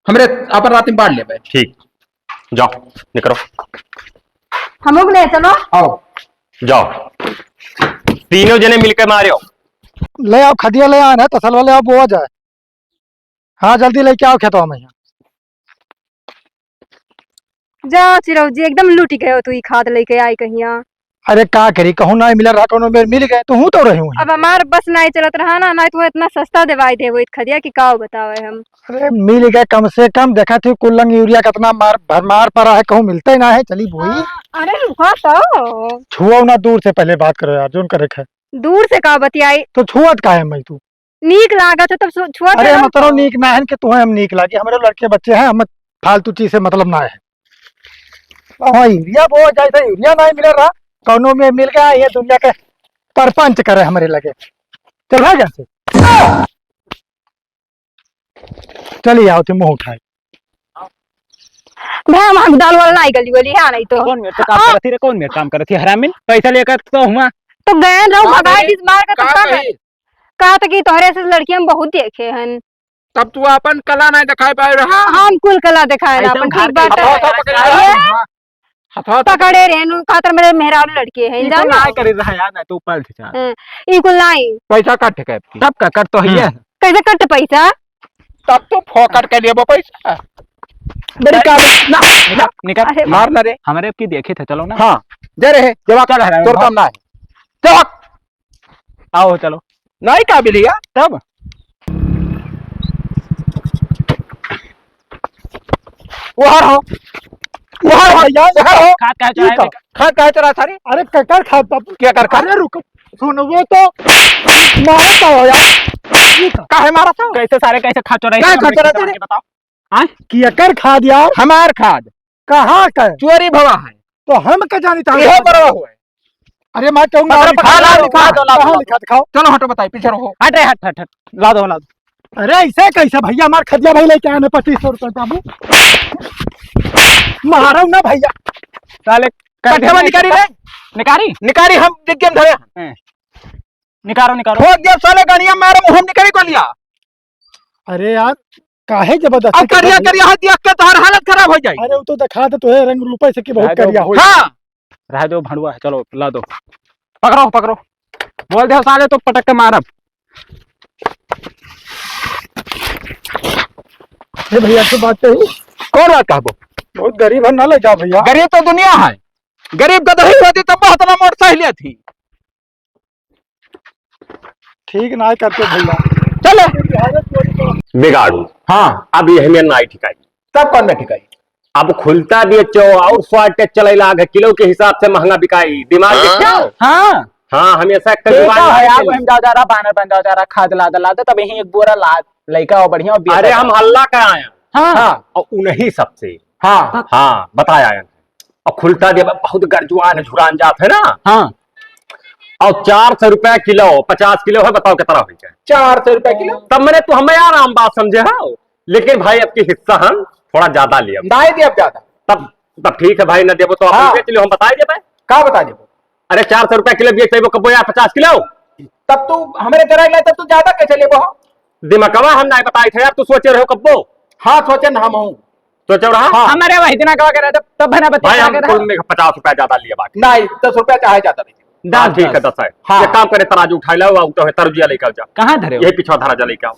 हमरे अपन रात में बांट लेबे। ठीक, जाओ, निकरो। हमहू के ले चलो। आओ। जाओ, तीनों जने मिलके मारियो। ले आओ, खदिया ले आन है, तसलवा ले आओ, बोआ जाए। हाँ, जल्दी लेके आओ खेतवा में। जा चिरौजी, एकदम लूटि गयो तू ई खाद लेके आई कहिया। अरे का करी, कहूँ नाहीं मिलल रहा, कौनो मेर मिलि गए, तो हूँ तो रही हूँ। अब हमार बस नाहीं चलत रहा ना, नाहीं तो इतना सस्ता देवाई देबो इत खदिया कि का बतावे हम। अरे मिलि गए, कम से कम देखा थी कुल्लंग यूरिया कितना मार, भरमार परा है, कहूँ मिलते ना है, चली बोई। हाँ, अरे रुका तो। छुओ ना, दूर से पहले बात करो यार, जोन करे है। दूर से का बतियाई? तो छुअत का है मैं तू? नीक लागत है तब सु-, छुअत अरे है ना मतलब तो। नीक ना है कि तुहे हम नीक लागे, हमरे लड़के बच्चे हैं, हमें फालतू चीज से मतलब ना है। हाँ, यूरिया बोआ जाए तो यूरिया नाहीं मिले रहा, कौनो में मिल गया, ये दुनिया के परपंच करे हमरे लगे। चल भाग यहाँ से। चली आओ, तुम मुँह उठाए। भाई, हम, हम दाल वाला नाहीं गली वाली है, नाहीं तो। कौन मेर काम करत ही रे, कौन मेर काम करत ही हरामिन? पैसा लेकर तो हुआ। तो गए रहो, का भगाई कही? दिस मार के तो का का कही? कहा था कि तोहरे से लड़की हम बहुत देखे हन। तब तू अपन कला नाहीं दिखाई पाए रहा। हम कुल कला दिखाए ना ऐसे अपन, उघार ठीक बात के है। हथवा पकड़े ये रहा। हथवा पकड़े रहे, नु खातर मेरे मेहरारू लड़के हैं, ई कुल जानो? नाहीं करे रहा यार, नाहीं तो ऊपर से चार। हाँ, ई कुल नाहीं। पैसा कट के आपकी। तब का कट तो है हम्म। ये। कैसे कट पैसा? तब तो फोकट के लिए वो पैसा। बड़ी ना, काबिल। ना, निकाल, निकाल। अरे मार ना रे। हमारे की देखे थे, चलो ना। हाँ, दे रहे, जवाब चल, हरामी तोर भाग। काम ना है। जवाब। आओ, चलो। नाहीं काबिल है। तब? उहर हो। उहर हो, यार, उहर हो। खाद काहे चोराए का? खाद काहे चोराए सारे? अरे, केकर खाद तब? केकर खाद? अरे, रुको। सुन, वो तो मारा था हो यार। ये का? काहे मारा था? कैसे सारे, कैसे खाद चोराए काहे थे? खाद चोराए थे? बताओ। हाँ? केकर खाद यार? हमार खाद। कहाँ का? चोरी भवा है। तो हम का जानी था? इहे बरवा हुआ है। अरे मैं कहूँगा, पकड़ो, लिखा पकड़ो, दो, लाओ, लिखा लाओ, दो, लाओ, कहाँ लाओ। लिखा दिखाओ? चलो हटो, बताई, पीछे रहो। हट रे, हट, हट, हट। ला दो, ला दो। अरे ऐसे कैसे भैया, हमार खदिया भाई लेके आए हैं पच्चीस सौ रुपये बाबू। मारो ना भैया। साले कट्ठे में निकारी रे। निकारी? निकारी हम जिज्ञन धरे। हैं। निकारो, निकारो। ठोक दिया साले गड़िया मारो, मुँह निकली गोलिया। अरे यार, काहे जबरदस्ती अब करिया, करत करिया है, देख के तोहर हालत खराब हो जाई। अरे वो तो दिखा दे तोहे रंग रूपे से कि बहुत रह दो, करिया हो। हाँ। रह दो भड़ुआ, चलो ला दो। पकड़ो, पकड़ो। बोल दे साले तो पटक के मारब। ए भैया, तो बात कही। कौन बात कहबो? बहुत गरीब है, ना ले जाओ भैया। गरीब तो दुनिया है। गरीब गदही होती तब बहुत ना मोटरसाइकिल थी। ठीक नाहीं करते भैया। चलो। बिगाड़ू। हाँ। अब ये हमें नाहीं ठिकाई। तब कौन ना ठिकाई? अब खुलता बेचो और shortage चले लाग, किलो के हिसाब से महंगा बिकाई। दिमाग हाँ। देखो। हाँ। हाँ, हमेशा एक देखा जुबान है, है आप चली। बन जाओ जा रहा, बानर बन जाओ जा रहा, खाद लाद लाद, तब यहीं एक बोरा लाद, लइका हो बढ़िया और बेटा अरे, हम हो। हल्ला का आया। हाँ। हाँ। और उन्हीं सबसे। हाँ। हाँ, बताया है। और खुलता देवा बहुत गरजुआन है, झुरान जात है ना। हाँ। और चार सौ रुपया किलो, पचास किलो है, बताओ कितना हो जाए? चार सौ रुपया किलो? तब मैंने तू हमें आराम बात समझे हो, लेकिन भाई, अब की हिस्सा हम थोड़ा ज्यादा लिया। नाहीं दिया ज्यादा। तब, तब ठीक है भाई, ना देबो तो अपन हाँ। बेच लियो, हम बताई देबे। का बताई देबो? अरे, चार सौ रुपया किलो बेच लेबो, कब्बो यार, पचास किलो। तब तू हमरे तरह ले, तब तू ज्यादा कैसे लेबो? दिमागवा हम नाहीं बताई थे यार, तू सोचे रहो कब्बो। हाँ, सोचे ना हम हूँ। सोचे रहा? हाँ। हमारे वही दिना का वगैरह तब, तब है ना बता भाई, क्या हम करा? कुल में पचास रुपया ज्यादा लिए बाकी। नाहीं, दस रुपया चाहे ज्यादा दे। हाँ, दस, ठीक है, दस। दस है। हाँ। एक काम करे, तराजू उठाई लाओ, आउ तो है, तराजुआ लेके आओ जा। कहाँ धरे हो? यही पीछे धरा जा, लेके आओ।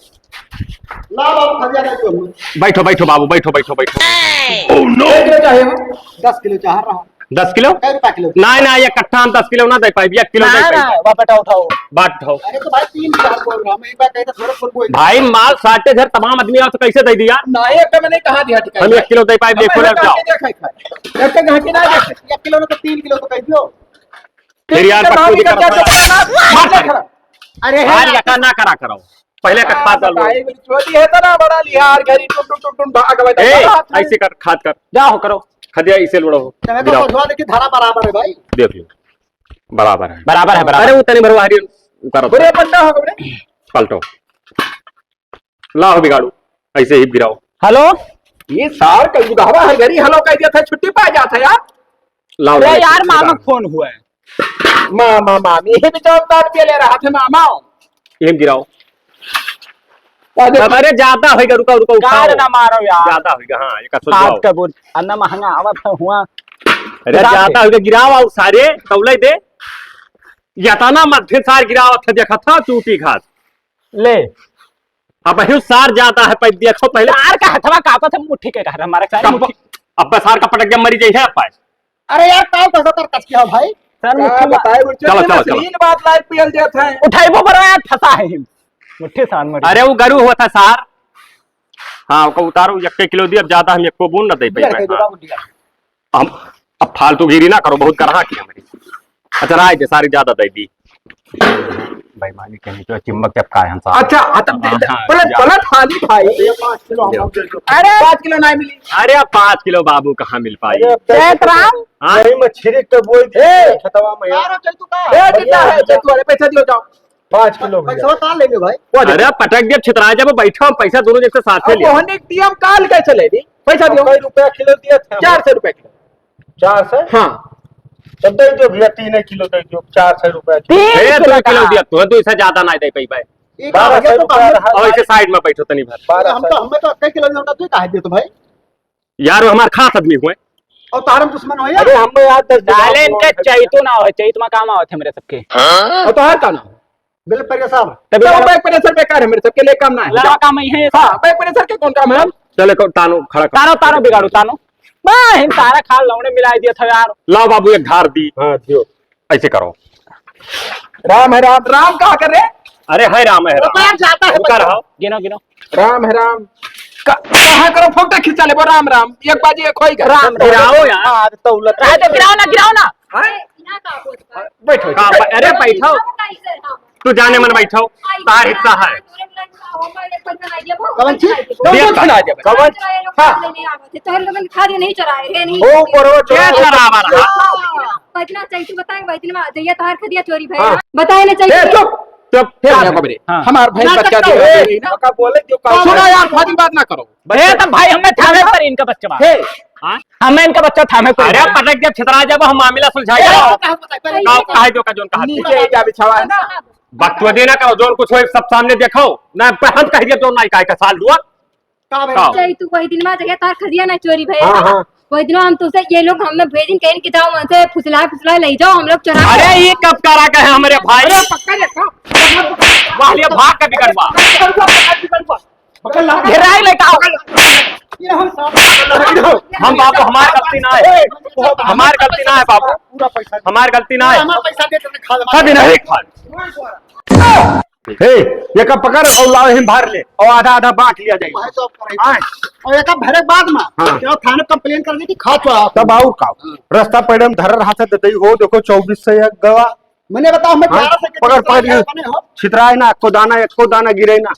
ला बाबू, खदिया लेके आओ। बैठो, बैठो बाबू, बैठो, बैठो, बैठो। Oh no! एक किलो चाहे हो? दस किलो चाह रहा। दस किलो? कै रुपया किलो? नाहीं, नाहीं, एक कट्ठा हम दस किलो ना दे पाइब, एक किलो दे ना, पाइब। ना, बाप बेटा उठाओ। बात उठाओ। अरे तो भाई, तीन किलो हम बोल रहा हूँ, एक बार कहे तो थोड़ा बोल बोल। भाई, माल shortage है, तमाम आदमी आओ तो कैसे दे दिया? ना, एक में नहीं कहा दिया ठिकाना। हम एक किलो दे पाइब, हम देखो एक ना, जाओ। एक एक घंटे ना देखे, एक किलो ना तो तीन किलो तो कह दो। फिर यार, तीन किलो बकचोदी नाम करता निकल है। गया, मार खा। अरे है यार, ना। यका ना करा करो। पहले का हाँ, खाद डालो। बताइए, मेरी चोरी है तो ना, बड़ा लिहार, घरी टुन टुन टुन टुन भाग गए। ए, बड़ा हाथ में। ऐसे कर, खाद कर। जाओ, करो। खदिया इसे लोड़ो। चले तो गिराओ। बंधवा देखी, धारा बराबर है भाई। देख लो। बराबर है। बराबर है, बराबर। अरे, वो तनी भरवा हरियन, वो करो। बड़े बंदा हो गए। पलटो। लाओ बिगाड़ू, ऐसे ही गिराओ। हेलो। ये सार कलजुगहवा हर घरी हेलो कह दिया था, छुट्टी पा जाता यार। लाओ, अरे लाओ, यार, छुट्टी मामा का। फोन हुआ है। मामा, मामी, ये भी तो तार पे ले रहा था मामा। ये गिराओ। अरे, अरे, ज्यादा होइगा, रुको, रुको, उठाओ। गाड़ ना मारो यार। ज्यादा होइगा, हाँ, ये का हाथ सुझाव। का बोल, अन्ना महंगा आवत है हुआ। अरे, ज्यादा होइगा, गिराओ और सारे तौले दे। यतना मत फिर सार गिरावत है, देखा था चूटी घास। ले। अब अहियो सार जाता है, पै देखो पहले। सार का हथवा कापत है, मुट्ठी के कह रहा, हमारे सारे कब-, मुट्ठी। अब सार का पटक जब मरी जाई है, अब पाए। अरे यार, ताव कैसा तर कच किया भाई? सर, का मुट्ठी मा-, बताए, बुढ़ चलो, चोद, चलो, चलो। अश्लील बात लायक पियल देत है। उठाइबो बड़ा यार, फंसा है हिम। मुट्ठी सान मरी। अरे, वो गरु हुआ था सार। हाँ, ओका उतारो, एक किलो दी, अब ज्यादा हम एको बूंद न दे पाई। हम, अब फालतूगिरी ना करो, बहुत ग्राहक है हमारी। अच्छा, राय दे, सारी ज्यादा दे दी। बेईमानी कहीं तो चिम्बक चपकाए हम साहब। अच्छा, हाँ, तब दे दे। हाँ, पलट, जा। पलट हाली भाई। ये पाँच किलो हम दे दो। अरे! पाँच किलो ना मिली। अरे, अब पाँच किलो बाबू कहाँ मिल पाई? अरे, अब जय राम। हाँ? वही में छिड़क के बोई दे, ए! खेतवा में यार। यार, चल तू का? ए, कितना है? चल तू, अरे, पैसा दियो, जाओ। पाँच किलो भैया। पैसा कहाँ लेंगे भाई? वो दे। अरे, पटक दिया, छितरा जब बैठो, हम पैसा दोनों जैसे साथ में अब ले। वहनी टीएम काल कैसे ले ली? पैसा दियो। कई रुपया किलो दिया था? चार सौ रुपया किलो। चार सौ? हाँ। तो दे दो भैया, तीन किलो दे दो, चार सौ रुपया किलो। तीन ए, किलो दो किलो का। दिया, तू, तू इसे ज्यादा ना दे पाई भाई। ये कहा बारह सौ गया तो रुपया कम रहा। और इसे साइड में बैठो तनी भर। बारह सौ। हम तो, हमें तो एक किलो नहीं होता, तू काहे दे तो भाई? यार, वो हमार खास आदमी हुए। और तारम दुश्मन हो यार। अरे, हम यार दस साले इनके चैतो ना हो, चैत में काम आवत है मेरे सबके। हाँ? और तोहार का ना हो? बिल प्रेशर। तभी तो लगा- बैक प्रेशर बेकार है मेरे सबके लिए, काम ना है। लगा काम ही है। हाँ, बैक प्रेशर के कौन काम है? चले को तानो खड़ा कर। तारो, तारो बिगाड़ू, तानो। मैं हिन तारा खा लौने मिला दिया था यार। लाओ बाबू, एक धार दी। हाँ, दियो। ऐसे करो। राम है राम, राम कहा कर रे? अरे है राम, है राम। रुपया जाता है रुका बच्चा। रहो। गिनो, गिनो। राम है राम। का-, कहाँ करो फोकटा खिंचा लेबो, राम राम। एक बाजी एक होई घर। राम राम। गिराओ यार। हाँ, तो उलट। रहे तो गिराओ ना, गिराओ ना। हाँ? बैठो। हाँ, ब-, अरे बैठो। तू जाने मन बैठो। तार हिस्सा है। कवन चीज? देख कवन चीज? हाँ। तोहरे लोगन खाद नहीं चराए, हे नहीं ओ, चराए। बरोबर क्या चराए। चरावा रहा? हाँ। बैठना चाहिए, तू बताए, बैठना, जइया तोहार खदिया चोरी भइल। हाँ। बताए ना चाहिए। ए, चुप, चुप, फिर हाँ। आ जा, बाबरे। हाँ। हमार भैंस ना बच्चा सकता दिया है। है ना। का बोले जो का सुनो यार, फाजिल बात ना करो। ए, तब भाई, हमें थामे पर इनका बच्चा बा। हे। हाँ? हमें इनका बच्चा थामे पर अरे, इनका। पटक जब छितरा जब हम मामला सुलझाएगा। ए, बताओ, बताओ, पहले का, बताओ। काहे जो का जोन कहा नीचे जा बिछावा है ना। बकचोदी ना करो, जोन कुछ होए सब सामने देखो। ना, हम कह दिया जोन ना काहे का साल हुआ। का भइल? का? चैत वही दिन मा जगह तार खदिया ना चोरी भइल। हाँ, हाँ। वही दिन हम तुझसे ये लोग हमने भेजिन कहिन कि जाओ वहाँ से फुसला फुसला ले जाओ, हम लोग चरा अरे, ये कब करा गए हमरे भाई? अरे, पक्का रे, का? वाह, ये भाग का बिगड़वा। पकड़ ला। घेराई ले का? ये हम साथ हम बाबू, हमार गलती ना है। हमार गलती ना है बाबू। पूरा पैसा। हमार गलती ना है। हमारा पैसा दे, तुमने खा लो। कभी नहीं खा। हे, एका पकड़ और लाओ, हिम भर ले और आधा आधा बांट लिया जाए। भाई, तो आप करें। हाँ। और एका भरे के बाद में हाँ। क्या थाने complain कर दी कि खा चुरा आप। तब और का? हाँ। रास्ता पेड़े में धर रहा था, ददई हो, देखो, चौबीस से एक गवा। मैंने बताओ, मैं हाँ? ग्यारह से पकड़, पकड़ ले। बने हो। छितराए ना, एको दाना, एको दाना गिरे ना।